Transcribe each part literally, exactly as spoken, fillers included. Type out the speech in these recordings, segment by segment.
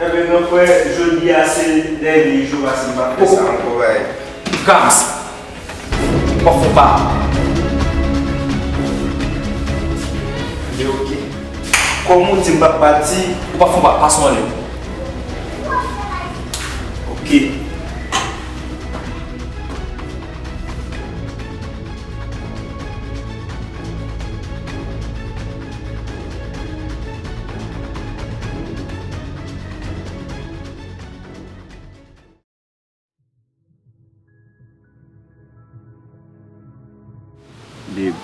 Enben non frè, jodi a se dènye jou a, si m pa fè sa ankò, bay. Gams, w ap fè yon pa. Men oke. Kòm ou di m p ap pati. Ou p ap fè yon pa, pase w anlè. Oke. Babe,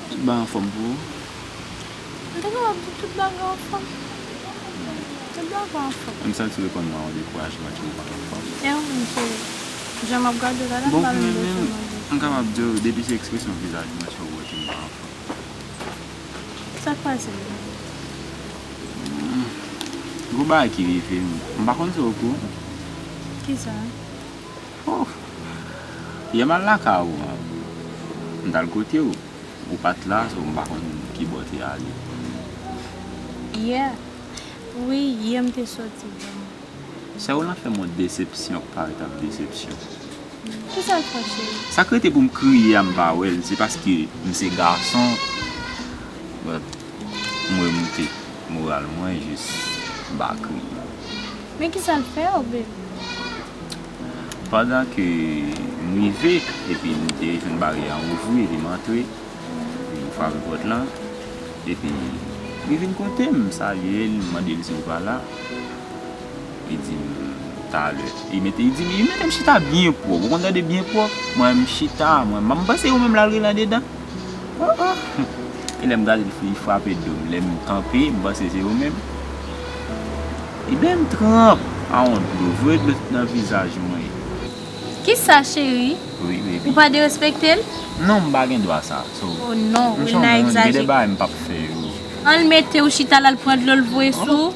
tout bagay anfòm pou ou? M te kapab di tout bagay anfòm. Tout bagay anfòm. M santi w reponn mwen yon dekourajman ki ou pa anfòm. E ou menm, cheri? Jan m ap gade w la, la, m pa menm bezwen mande. M kapab di w, depi se ekspresyon vizaj mwen, se ou wè ke m pa anfòm. Sa k pase? Hmm. Gon bagay ki rive m. M pa konn si w okouran. Kisa? Oh. Yè m al lakay ou an. M t al kote w. Ou pa t la, so m pa konn ki bò w te ale. Yè? Wi, yè m te soti vrèman. Sè w lan fè m yon desepsyon k pa rete ap desepsyon. Kisa l fè, cheri? Sa k rete pou m kriye a, m pa wè l. Se paske m se gason. But, m remoute. Moral mwen jis ba kriye. Men kisa l fè w, baby? Pandan ke m rive, epi m te jwenn baryè an ouvri, epi m antre, m frape pòt lan, epi li vin kote m, m salye l, m mande l si l pa la. Li di m talè. Li mete, li di m, li mete m chita byen pwòp. Ou konn tande byen pwòp? Mwen, m chita, mwen, m panse ou menm l al rele andedan. Oh, oh. E lè m gade l, li frape do m. Lè m kanpe, m panse se ou menm. Ebyen, m tranp a yon dlo, voye dlo tout nan vizaj mwen. Kisa, cheri? Wi, baby. Ou pa derespekte l? Non, m pa gen dwa sa. So, oh non, m se yon moun, gen de bagay m p ap fè yo. An l mete w chita la, l pran dlo, l voye sou ou?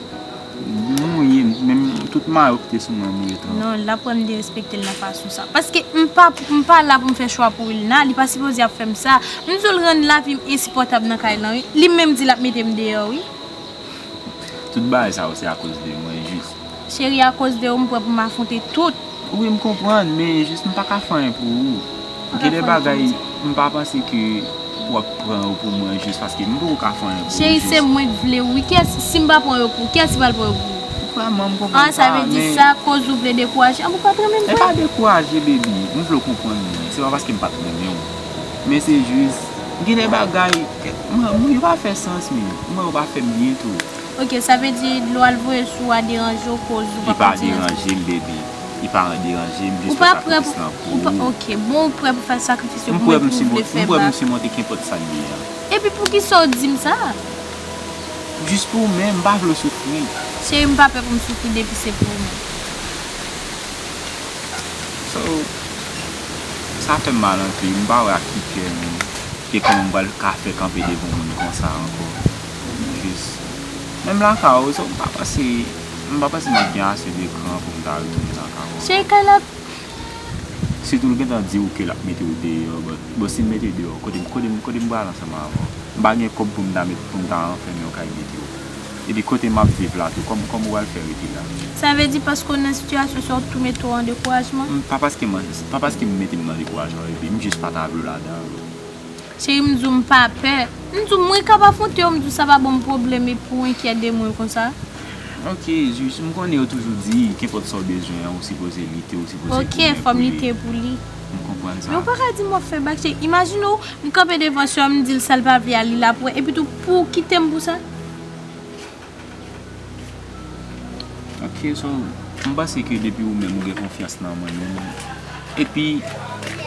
Mouye, menm tout mayo ki te sou mwen mouye tou. Non, l ap wè m derespekte l nan fason sa. Paske m pa, m pa la pou m fè chwa pou Wilna, li pa sipoze ap fè m sa. M di w l rann lavi m ensipòtab nan kay lan, wi. Li menm di l ap mete m deyò, wi. Tout bagay sa yo se akoz de mwen, jis. Cheri, akoz de ou, m prè pou m afwonte tout. Wi, m konprann, men jis m pa ka fè anyen pou ou. Gen de bagay, m pa panse ke w ap pran yo pou mwen jis paske m poko ka fè anyen pou ou. Cheri, se mwen k vle w, wi. Kiyès, si m pa pran yo pou ou, kiyès ki pral pran yo pou ou? Vrèman, m konprann sa, men. Ah, sa vle di sa, koz ou vle dekouraje. Ah, ou pa t renmen m vre? E pa dekouraje, baby. M vle w konprann mwen. Se pa paske m pa t renmen w. Men se jis, gen de bagay, m, m, yo pa fè sans, men. M wè yo pa fè m byen tou. Ok, sa vle di dlo al voye sou ou a deranje w koz ou pa kontinye. Li pa deranje m, baby. Li pa deranje m, jis fè sakrifis lan pou ou. Ou pa prè pou, ou pa, ok, bon, ou prè pou fè sakrifis yo pou mwen, pou w vle fè bak. M prè pou m simonte kenpòt sa l ye a. Epi poukisa w di m sa? Jis pou ou menm, m pa vle w soufri. Cheri, m pa pè pou m soufri depi se pou ou menm. So, sa fè m mal anpil, m pa wè ak ki kè m, ke kòman m pral ka fè kanpe devan moun konsa ankò. Jis, menm lakay ou, so, m pa panse, m pa panse m ap gen ase de kran pou m ta retounen lakay ou. Cheri, kay la. Sitou l gentan di w ke l ap mete w deyò, but, bon, si l mete w deyò, kote, kote, kote m pral ansanm avè w? M pa gen kòb pou m ta met, pou m ta anfèmen w kay mete w. Epi kote m ap viv la tou, kòm, kòman w pral fè rete la? Sa vle di paske w nan sitiyasyon sa, w tou mete w an dekourajman? M, pa paske m, pa paske m mete m nan dekourajman, epi m jis pa ta vle w ladan. Cheri, m di w m pa pè. M di w mwen kab afwonte yo, m di w sa pa ban m pwoblèm epi w enkyèt de mwen konsa. Ok, jis, m konnen yo toujou di, kenpòt sa w bezwen an, ou sipoze lite, ou sipoze goumen pou li. Ok, fò m lite pou li. M konprann sa. Men w pa ka di m w ap fè bak, cheri. Imajine w, m kanpe devan sè m, m di l sa l pa vle a, li l ap wè. Epi tou, pou w kite m pou sa? Ok, so, m panse ke depi ou menm ou gen konfyans nan mwen menm, epi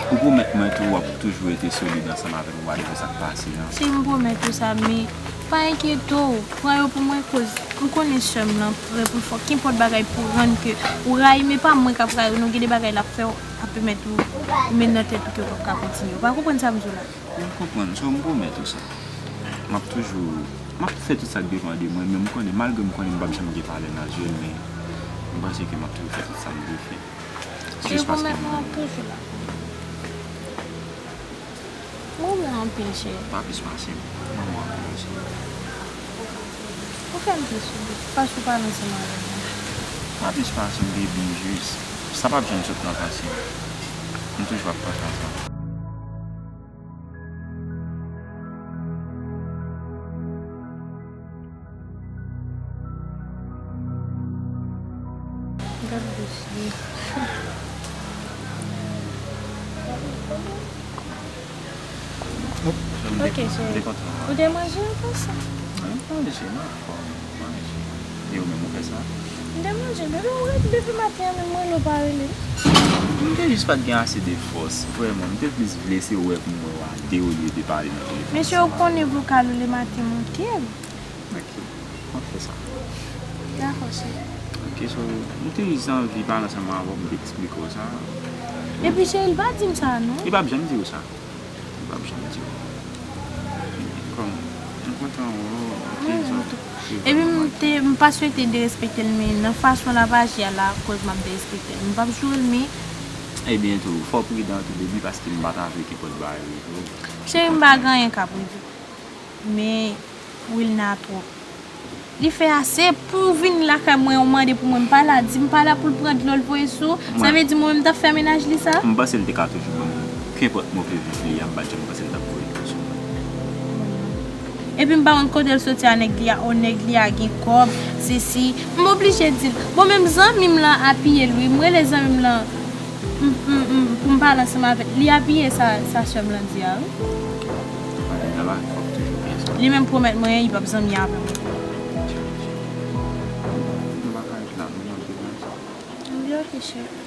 ou pwomèt mwen tou w ap toujou rete solid ansanm avè m, whatever sa k pase an. Si m pwomèt ou sa, men pa enkyete w, pran yo pou mwen, koz m konnen sè m lan prè pou l fè w kenpòt bagay pou rann ke ou rayi, men pa mwen k ap rayi w, non, gen de bagay l ap fè w, ap pèmèt ou, ou met nan tèt ou ke w p ap ka kontinye. Ou pa konprann sa m di w la? M konprann, so m pwomèt ou sa. M ap toujou, m ap fè tout sa k depann de mwen, men m konnen, malgre m konnen m p ap janm gen valè nan je l, men m panse ke m ap toujou fè tout sa m dwe fè. Jis paske m renmen w. Si w pwomèt mwen, m ap toujou la. M renmen w anpil, cheri. Pa plis pase m. M renmen w anpil osi. Ou fè m plis, wi, paske w pale ansanm avè m. Sa plis pase m gen bijis. Sa p ap janm sot nan panse m. M toujou ap panse a sa. Gad dosye. Ok, cheri. Ou te manje avan sa? Mwen manje, m anfòm, m manje. E ou menm, ou fè sa? M te manje, bebe, ou ret depi maten an, menm rele w pa rele m. M te jis pa t gen ase de fòs, vrèman. M te plis vle se wè pou m wè w a de olye de pale nan telefòn. Mesye, ou konnen vokal ou lematen manke m. Ok, m ap fè sa. Dakò, cheri. Ok, so, m te jis anvi pale ansanm avè w, m te eksplike w sa. Epi, cheri, l pa di m sa, non. Li p ap janm di w sa. Li p ap janm di w. Kòman? M kontan wè w, m te jis anvi. Epi, m te, m pa swete derespekte l, men nan fason l ap aji a la, akoz m ap derespekte l. M p ap joure l, men. Ebyen, tou, fò w pridan tou, baby, paske m pa ta vle kenpòt bagay rive w. Cheri, m pa gen anyen k ap rive. Men Wilna twòp. Li fè ase pou vin lakay mwen, ou mande pou mwen, m pa la, di m pa la pou l pran dlo l voye sou. Sa vle di mwen menm m t ap fè mennaj li sa? M panse l te ka toujou ban m kenpòt move viv li a, m pa t janm panse l t ap voye dlo sou mwen. Epi m pa konn kote l soti a nèg li a, o nèg li a gen kòb, sesi. M oblije di l. Bon, menm zanmi m lan apiye l wi, m rele zanmi m lan. M, m, m, pou m pale ansanm avè l. Li apiye sa, sa sè m lan di a, wi. Madanm nan la, fòk toujou byen sa. Li menm pwomèt mwen, li p ap zanmi avè mwen. Nou pa ka ret la, nou nan byen sa. Anvi oke, cheri.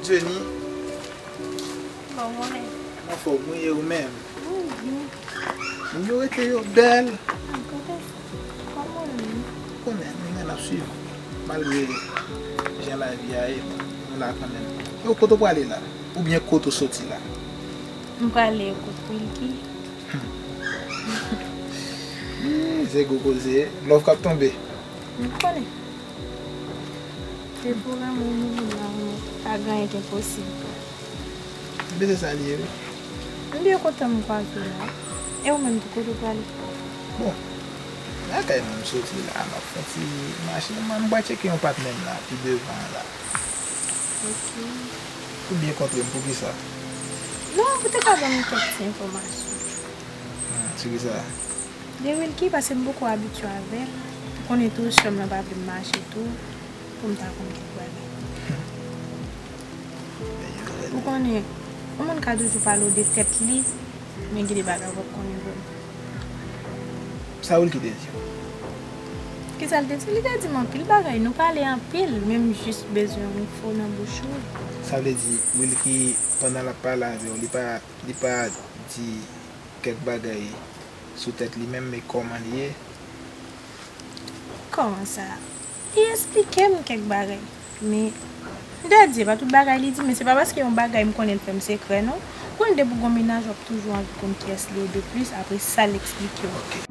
Jenny. Kòman w ye? Anfòm wi, e ou menm? Mwen byen. Moun yo rete yo bèl. Kote? Kòman w ye? Ou konnen, nou menm n ap swiv. Malgre jan lavi a ye, nou la kanmenm. E w, kote w prale la? Oubyen kote w soti la? M prale kot Wilky. Hmm, se gwo koze. Lòv k ap tonbe. M konnen. Se pou lanmou nou vin la, non. Pa gen anyen ki enposib. Ebyen se sa li ye wi. M byen kontan m kwaze w la. E ou menm tou, kote w prale? Bon, lakay mwen m soti la, m ap fè yon ti mache, m, m pral tcheke yon patnè m la, pi devan la. Ok. Ou byen kontre m, poukisa? Non, pou te ka ban m kèk ti enfòmasyon. Hmm, sou kisa? De Wilky, paske m poko abitye avè l. Ou konnen tou, sè m lan pa vle m mache tou, pou m ta konn kèk bagay. Ou konnen, yon moun ka toujou pale w de tèt li, men gen de bagay w p ap konnen vrèman. Sa Wilky te di w? Kisa l te di? Li te di m anpil bagay, nou pale anpil, men m jis bezwen enfo nan bouch ou. Sa vle di, Wilky, pandan l ap pale avè w, li pa, li pa di kèk bagay sou tèt li menm, men kòman l ye? Kòman sa? Li esplike m kèk bagay, men, Dadye, pa tout bagay li di, men se pa paske yon bagay m konnen l fè m sekrè, non. Ou konnen depi w gen yon mennaj, w ap toujou anvi konn kiyès li ye de plis, apre sa l eksplike w. Ok.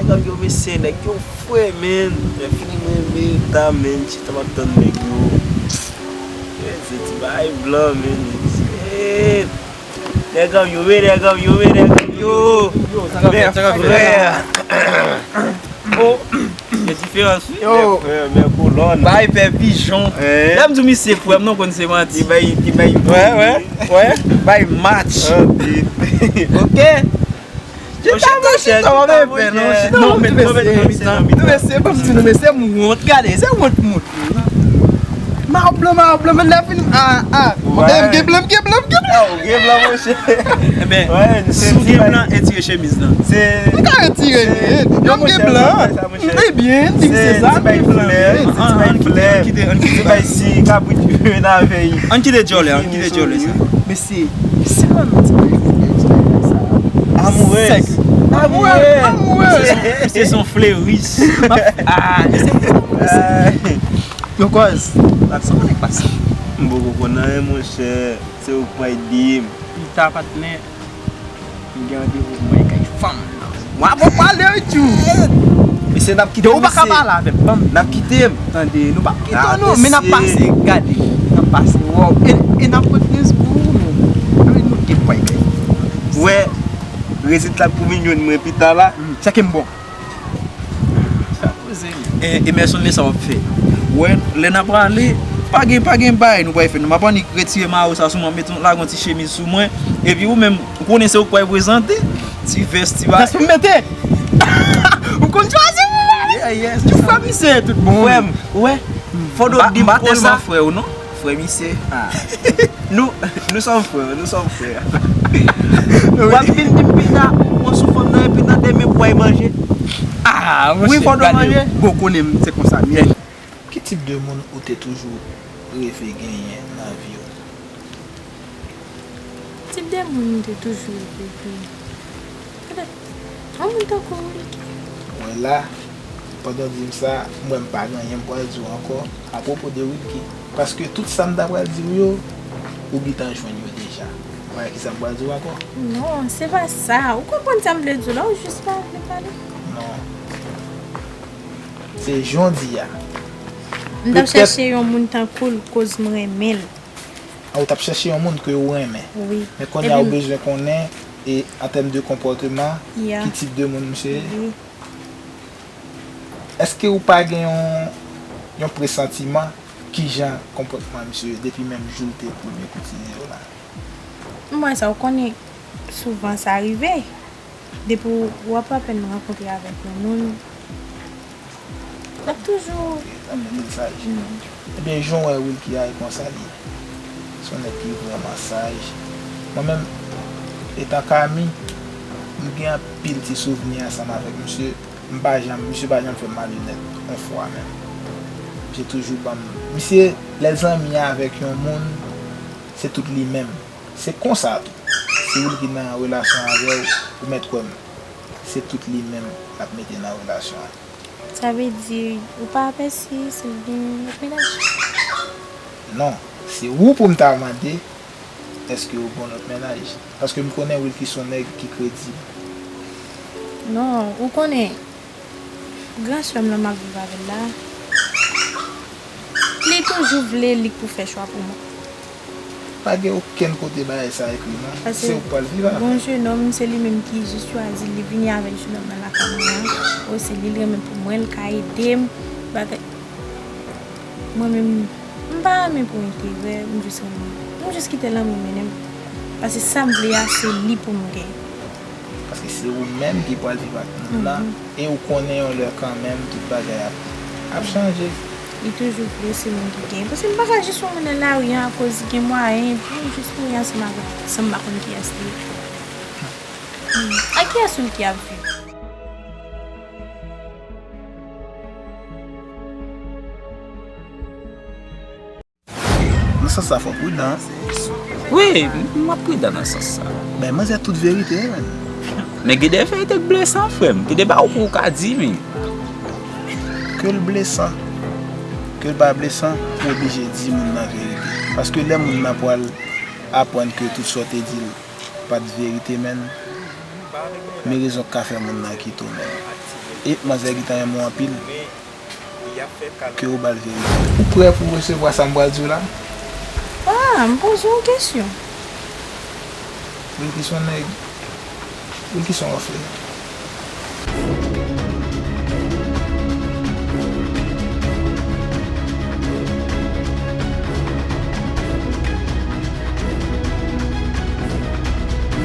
Nèg yo, mesye, nèg yo fre, men. Lè fini mwen renmen ta, men, chita m ap tann nèg yo. Se ti bagay blan, men. Shit. Nèg an yo, men, nèg an yo, men, nèg an yo. Yo, sa k ap fèt, sa k ap fèt? Frè. Oh, gen diferans, wi. Yo, men, men kolòn. Bay pè pijon. Lè m di w misye frè m, non, konn se manti. Li bay, li bay. Wè, wè, wè. Bay match. Ok. Chita, monchè, chita, w ap fè non, chita. Non, men, non, men, non, men, non, men, mesye, ban m di nou, mesye, m wont, gade, se wont, wont. Mayo blan, mayo blan, men lè fini, ah, ah. M gen blan, m gen blan, m gen blan. Ah, w gen blan, monchè. Ebyen, si w gen blan, retire chemiz lan. M ka retire li. Yo, m gen blan. Ebyen, di m se sa, m gen blan. An, an, kite, an kite, an kite djòlè, an kite djòlè sa. Mesye, si mwen menm ti bagay sa. Amourèz. Amourèz. Amourèz. Misye se yon fleuris. Ah, mesye. Yo, kòz. Sa w konnen k pase? M poko konn anyen, monchè. Se ou k pral di m. Pita, patnè. M gen randevou pou mwen kay fanm nan. Mwen ap pale, wi, tjou. Mesye, n ap kite m, mesye. Ou pa ka pale avè m, fanm. N ap kite m. Tande, nou p ap kite w, non, men n ap pase, gade. N ap pase, wow. E, e n ap pran plis pou ou, men. Ann nou gen pwen kay. Wè, rezilta k pou vin jwenn mwen pita la. Tcheke m bon. E, Emerson, men sa w ap fè. Wè, lè n ap prale, pa gen, pa gen bagay nou pral fè. Nou m ap annik retire mayo sa sou mwen, mete yon, lage yon ti chemiz sou mwen. Epi ou menm, ou konnen se ou k pral prezante. Ti vès, ti bagay. Vès pou m mete. Ou konn chwazi pou mwen. Yeah, yes. Ti frè misye, tout bon. Frè m, wè. Fò w di m konsa. M pa tèlman frè w, non. Frè misye. Ah. Nou, nou sòm frè, nou sòm frè. W ap vin di m pita, ou pran sou fanm nan epi nan demen pou w al manje. Ah, monchè, wi, fò w manje. Bon, konnen m, se konsa m ye. Ki tip de moun ou te toujou reve genyen nan vi w? Tip de moun m te toujou reve genyen. Yon moun tankou Wilky. Mwen la, pandan w di m sa, m wè m pa gen anyen m pral di w ankò apwopo de Wilky. Paske tout sa m ta pral di w yo, ou gentan jwenn yo deja. Ou pa wè kisa m pral di w ankò? Non, se pa sa. Ou konprann sa m vle di w la, ou jis pa vle pale. Non. Se jan w di a. M t ap chèche yon moun tankou l, koz m renmen l. Ah, ou t ap chèche yon moun ke ou renmen. Wi. Men kounye a ou bezwen konnen, e an tèm de konpòteman, ki tip de moun misye ye? Wi. Èske ou pa gen yon, yon presantiman kijan konpòtman misye ye depi menm jou l te premye koutize w la? M wè sa, ou konnen, souvan sa rive. Depi w ap apèn rankontre avèk yon moun, l ap toujou. L ap mete l saj. Ebyen, jan w wè Wilky a, e konsa li ye. Se yon nèg ki vrèman saj. Mwen menm, etan Kami, m gen anpil ti souvni ansanm avèk misye. M pa janm, misye pa janm fè m malonèt yon fwa menm. Misye toujou ban m, misye, lè zanmi avèk yon moun, se tout li menm. Se konsa tou. Si Wilky nan relasyon avè w, ou mèt kwè m, se tout li menm l ap mete nan relasyon an. Sa vle di, ou pa apèsi si l gen lòt mennaj? Non, se ou pou m ta mande, èske ou gen lòt mennaj? Paske m konnen Wilky se yon nèg ki kredib. Non, ou konnen, gran sè m nan m ap viv avè l la, li toujou vle li k pou fè chwa pou mwen. Pa gen okenn kote bagay sa ekri non. Se ou k pral viv avè l. Gon jenòm, se li menm ki jis chwazi, li vini avèk jenòm nan lakay mwen an. O, se li l renmen pou mwen, l ka ede m. Bagay. Mwen menm, m pa renmen pou enterè, m jis renmen. M jis kite lanmou mennen m. Paske sa m vle a, se li pou m gen. Paske se ou menm ki pral viv ak moun nan, e ou konnen yon lè kanmenm tout bagay ap, ap chanje. Li toujou vle se mwen ki gen. Paske m pa ka jis wè moun nan lari an akoz li gen mwayen, epi m jis mouri ansanm avè l, san m pa konn kiyès li ye. Hmm. Ak kiyès Wilky ap viv? Nan sans sa, fò w pridan. Wi, m ap pridan nan sans sa. Bay manzè tout verite, menn. Men gen de verite k blesan, frè m. Gen de bagay ou poko ka di, men. Ke l blesan, ke l pa blesan, ou oblije di moun nan verite. Paske lè moun nan pral aprann ke tout sa w te di l pa t verite, menn, men rezon k ka fè moun nan kite w, menn. E manzè gentan renmen w anpil. Ke w ba l verite. Ou prè pou w resevwa sa m pral di w la? Ah, m poze w kesyon. Wilky se yon nèg. Wilky se yon wòf li.